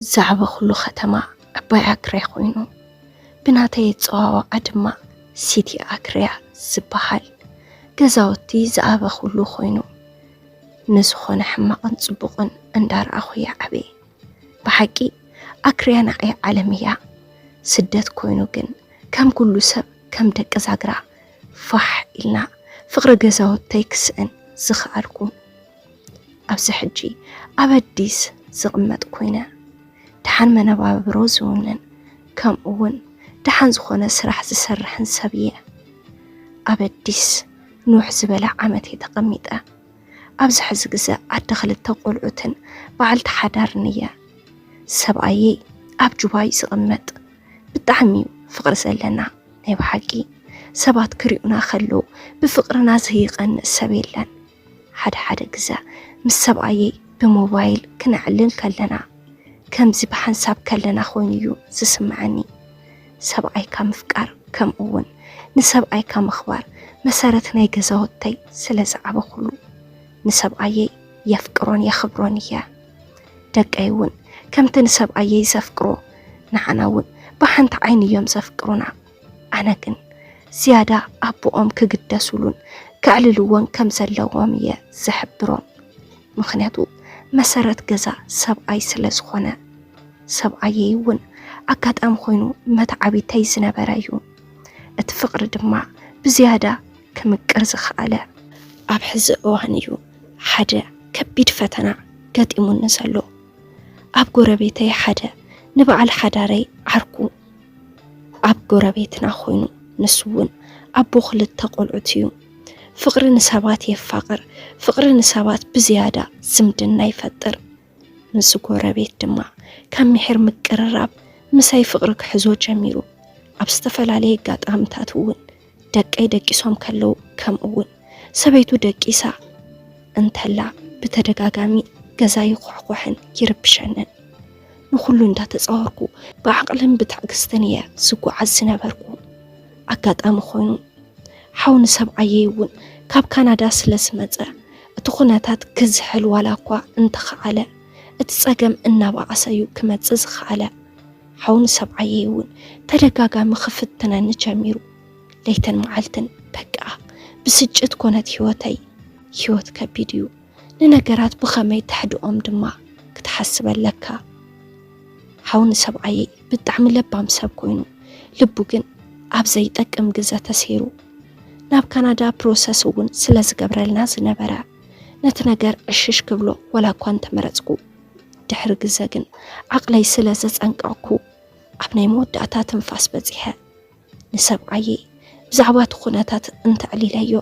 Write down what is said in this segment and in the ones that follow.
ዝዓበኹሉ ከተማ ዕባይ ኣክርያ ኮይኑ፣ ብናተይ ኣጸዋውዓ ድማ ሲቲ ኣክርያ ዝበሃል ገዛውቲ ዝኣበኹሉ ኮይኑ፣ ንዝኾነ ሕማቕን ጽቡቕን እንዳረኣኹ እየ ዓብየ። ብሓቂ ኣክርያ ንዓይ ዓለም እያ። ስደት ኮይኑ ግን ከም ኩሉ ሰብ ከም ደቂ ዛግራ ፋሕ ኢልና ፍቕሪ ገዛውተይ ክስእን ዝኸኣልኩ። ኣብዚ ሕጂ ኣብ ኣዲስ ዝቕመጥ ኮይነ፣ ደሓን መነባብሮ ዝውንን፣ ከምኡ እውን ደሓን ዝኾነ ስራሕ ዝሰርሕን ሰብ እየ። ኣብ ኣዲስ ንውሕ ዝበለ ዓመት እየ ተቐሚጠ። ኣብዚ ሕዚ ግዘ ኣደ ክልተ ቆልዑትን በዓልቲ ሓዳርን እየ። ሰብኣየይ ኣብ ጁባ እዩ ዝቕመጥ። ብጣዕሚ እዩ ፍቕሪ ዘለና። ናይ ብሓቂ ሰባት ክሪኡና ከለዉ ብፍቕርና ዘይቐንእ ሰብ የለን። ሓደ ሓደ ግዘ ምስ ሰብኣየይ ብሞባይል ክነዕልል ከለና ከምዚ ብሓንሳብ ከለና ኮይኑ እዩ ዝስምዐኒ። ሰብኣይካ ምፍቃር ከምኡ እውን ንሰብኣይካ ምኽባር መሰረት ናይ ገዛውተይ ስለ ዝዓበኹሉ ንሰብኣየይ የፍቅሮን የኽብሮን እየ። ደቀይ እውን ከምቲ ንሰብኣየይ ዘፍቅሮ ንዓና እውን ብሓንቲ ዓይኒ እዮም ዘፍቅሩና። ኣነ ግን ዝያዳ ኣቦኦም ክግደሱሉን ከዕልልዎን ከም ዘለዎም እየ ዝሕብሮም። ምኽንያቱ መሰረት ገዛ ሰብኣይ ስለ ዝኾነ። ሰብኣየይ እውን ኣጋጣሚ ኮይኑ መተዓቢተይ ዝነበረ እዩ። እቲ ፍቕሪ ድማ ብዝያዳ ክምቅር ዝኸኣለ ኣብ ሕዚ እዋን እዩ። ሓደ ከቢድ ፈተና ገጢሙኒ ዘሎ። ኣብ ጎረቤተይ ሓደ ንበዓል ሓዳረይ ዓርኩ ኣብ ጎረቤትና ኮይኑ፣ ንሱ እውን ኣቦ ክልተ ቆልዑት እዩ። ፍቕሪ ንሰባት የፋቕር፣ ፍቕሪ ንሰባት ብዝያዳ ዝምድና ይፈጥር። ምስ ጎረቤት ድማ ካብ ምሒር ምቅርራብ ምሳይ ፍቕሪ ክሕዞ ጀሚሩ። ኣብ ዝተፈላለየ ኣጋጣምታት እውን ደቀይ ደቂሶም ከለዉ፣ ከምኡ እውን ሰበይቱ ደቂሳ እንተላ ብተደጋጋሚ ገዛ ይኹሕኩሕን ይርብሸንን። ንኹሉ እንዳተጻወርኩ ብዓቕልን ብትዕግስትን እየ ዝጓዓዝ ዝነበርኩ። ኣጋጣሚ ኮይኑ ሓው ንሰብኣየይ እውን ካብ ካናዳ ስለ ዝመጸ እቲ ኩነታት ክዝሕል ዋላ እኳ እንተኸኣለ እቲ ጸገም እናበኣሰ እዩ ክመጽእ ዝኸኣለ። ሓው ንሰብኣየይ እውን ተደጋጋሚ ክፍትነኒ ጀሚሩ። ለይትን መዓልትን በቃ ብስጭት ኮነት ህይወተይ። ህይወት ከቢድ እዩ። ንነገራት ብኸመይ ተሕድኦም ድማ ክትሓስብ ኣለካ። ሓው ንሰብኣየይ ብጣዕሚ ለባም ሰብ ኮይኑ፣ ልቡ ግን ኣብ ዘይጠቅም ግዘ ተሰይሩ። ናብ ካናዳ ፕሮሰስ እውን ስለ ዝገብረልና ዝነበረ፣ ነቲ ነገር ዕሽሽ ክብሎ ዋላ እኳ እንተመረጽኩ፣ ድሕሪ ግዘ ግን ዓቕለይ ስለ ዘጸንቀቕኩ፣ ኣብ ናይ መወዳእታ ትንፋስ በጺሐ። ንሰብኣየይ ብዛዕባ እቲ ኩነታት እንተዕሊለዮ፣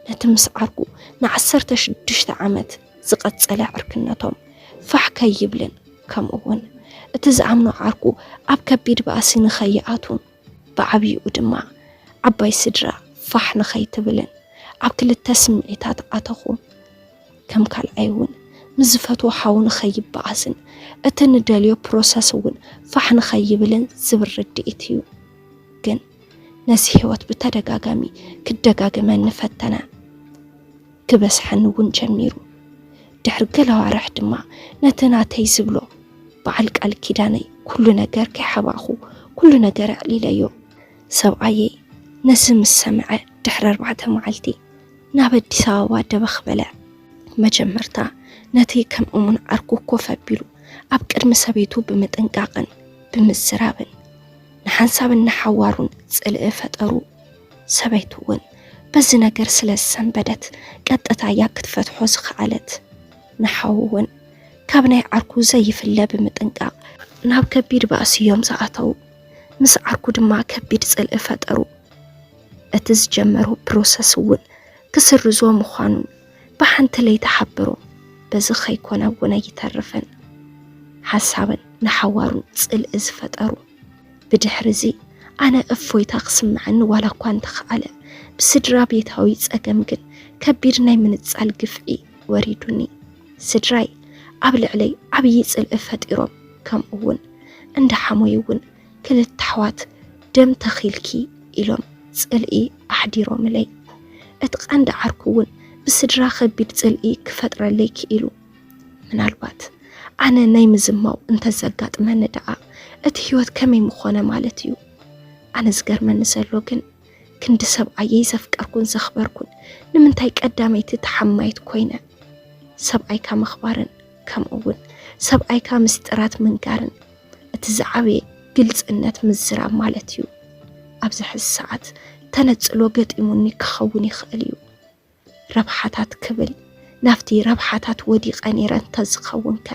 ነቲ ምስ ዓርኩ ንዓሰርተ ሽዱሽተ ዓመት ዝቐጸለ ዕርክነቶም ፋሕ ከይብልን፣ ከምኡ እውን እቲ ዝኣምኖ ዓርኩ ኣብ ከቢድ ባእሲ ንኸይኣትዉን፣ ብዓብይኡ ድማ ዓባይ ስድራ ፋሕ ንኸይትብልን ኣብ ክልተ ስምዒታት ኣተኹ። ከም ካልኣይ እውን ምስ ዝፈትዎ ሓው ንኸይበኣስን እቲ ንደልዮ ፕሮሰስ እውን ፋሕ ንኸይብልን ዝብል ርድኢት እዩ። ግን ነዚ ህይወት ብተደጋጋሚ ክደጋግመኒ ፈተነ። ክበዝሐኒ እውን ጀሚሩ። ድሕሪ ገለ ኣዋርሕ ድማ ነቲ ናተይ ዝብሎ በዓል ቃል ኪዳነይ ኩሉ ነገር ከይሓባእኹ ኩሉ ነገር ኣዕሊለዮ። ሰብኣየይ ነዚ ምስ ሰምዐ ድሕሪ ኣርባዕተ መዓልቲ ናብ ኣዲስ ኣበባ ደበኽ በለ። መጀመርታ ነቲ ከም እሙን ዓርኩ ኮፍ ኣቢሉ ኣብ ቅድሚ ሰበይቱ ብምጥንቃቕን ብምዝራብን ንሓንሳብን ንሓዋሩን ጽልኢ ፈጠሩ። ሰበይቱ እውን በዚ ነገር ስለ ዝሰንበደት ቀጥታ እያ ክትፈትሖ ዝኸኣለት። ንሓው እውን ካብ ናይ ዓርኩ ዘይፍለ ብምጥንቃቕ ናብ ከቢድ ባእሲ እዮም ዝኣተዉ። ምስ ዓርኩ ድማ ከቢድ ጽልኢ ፈጠሩ። እቲ ዝጀመሮ ፕሮሰስ እውን ክስርዞ ምዃኑ ብሓንቲ ለይቲ ሓበሮ። በዚ ከይኮነ እውን ኣይተርፍን። ሓንሳብን ንሓዋሩን ጽልኢ ዝፈጠሩ። ብድሕሪ እዚ ኣነ እፎይታ ክስምዐኒ ዋላ እኳ እንተኸኣለ፣ ብስድራ ቤታዊ ጸገም ግን ከቢድ ናይ ምንጻል ግፍዒ ወሪዱኒ። ስድራይ ኣብ ልዕለይ ዓብዪ ጽልኢ ፈጢሮም፣ ከምኡ እውን እንዳ ሓሞይ እውን ክልተ ኣሕዋት ደም ተኺልኪ ኢሎም ጽልኢ ኣሕዲሮምለይ። እቲ ቀንዲ ዓርኩ እውን ብስድራ ከቢድ ጽልኢ ክፈጥረለይ ክኢሉ። ምናልባት ኣነ ናይ ምዝማው እንተዘጋጥመኒ ደኣ እቲ ህይወት ከመይ ምኾነ ማለት እዩ? ኣነ ዝገርመኒ ዘሎ ግን ክንዲ ሰብኣየይ ዘፍቀርኩን ዘኽበርኩን ንምንታይ ቀዳመይቲ ተሓማይት ኮይነ? ሰብኣይካ ምኽባርን ከምኡ እውን ሰብኣይካ ምስጢራት ምንጋርን እቲ ዝዓበየ ግልጽነት ምዝራብ ማለት እዩ። ኣብዚ ሕዚ ሰዓት ተነጽሎ ገጢሙኒ ክኸውን ይኽእል እዩ። ረብሓታት ክብል ናብቲ ረብሓታት ወዲቐ ነይረ እንተዝኸውንከ?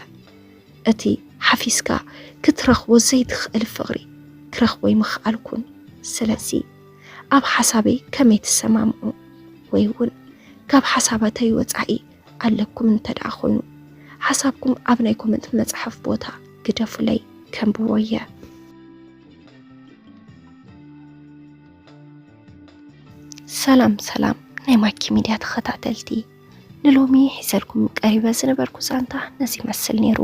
እቲ ሓፊስካ ክትረኽቦ ዘይትኽእል ፍቕሪ ክረኽቦ ይምኽኣልኩን። ስለዚ ኣብ ሓሳበይ ከመይ ትሰማምዑ ወይ እውን ካብ ሓሳባተይ ወጻኢ ኣለኩም እንተ ደኣ ኮይኑ ሓሳብኩም ኣብ ናይ ኮመንት መጽሓፍ ቦታ ግደፉለይ፣ ከንብቦ እየ። ሰላም ሰላም ናይ ማኪ ሚድያ ተኸታተልቲ፣ ንሎሚ ሒዘልኩም ቀሪበ ዝነበርኩ ዛንታ ነዚ ይመስል ነይሩ።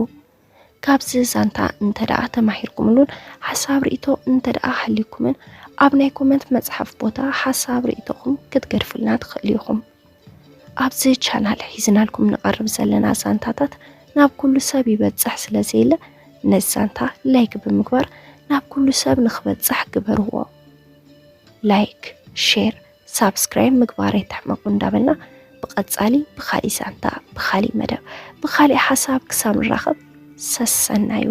ካብዚ ዛንታ እንተ ደኣ ተማሂርኩምሉን ሓሳብ ርእይቶ እንተ ደኣ ሃልዩኩምን ኣብ ናይ ኮመንት መጽሓፍ ቦታ ሓሳብ ርእይቶኹም ክትገድፉልና ትኽእሉ ኢኹም። ኣብዚ ቻናል ሒዝናልኩም ንቐርብ ዘለና ዛንታታት ናብ ኩሉ ሰብ ይበጽሕ ስለ ዘየለ ነዚ ዛንታ ላይክ ብምግባር ናብ ኩሉ ሰብ ንኽበጽሕ ግበርዎ። ላይክ፣ ሼር፣ ሳብስክራይብ ምግባር ኣይትሕመቁ እንዳበልና ብቐጻሊ ብኻሊእ ዛንታ፣ ብኻሊእ መደብ፣ ብኻሊእ ሓሳብ ክሳብ ንራኸብ ሰሰናዩ።